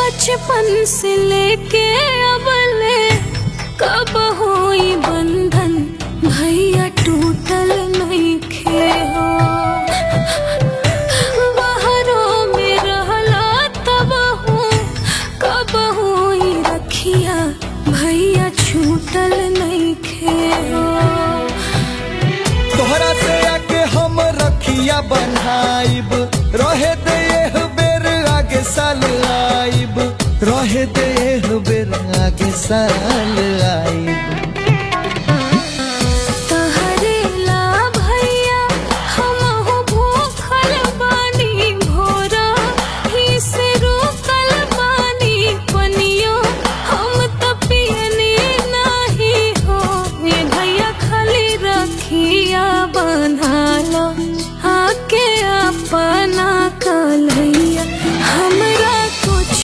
बचपन से लेके अबले कब होई बंधन भैया टूटल नइखे हो। बहरों में रहला तब हूँ कब होई रखिया भैया छूटल नइखे हो। तोहरा से आके हम रखिया बन्हाइब, रहे दे एह बेर आगे साल आइब, रहे दे एह बेर आगे साल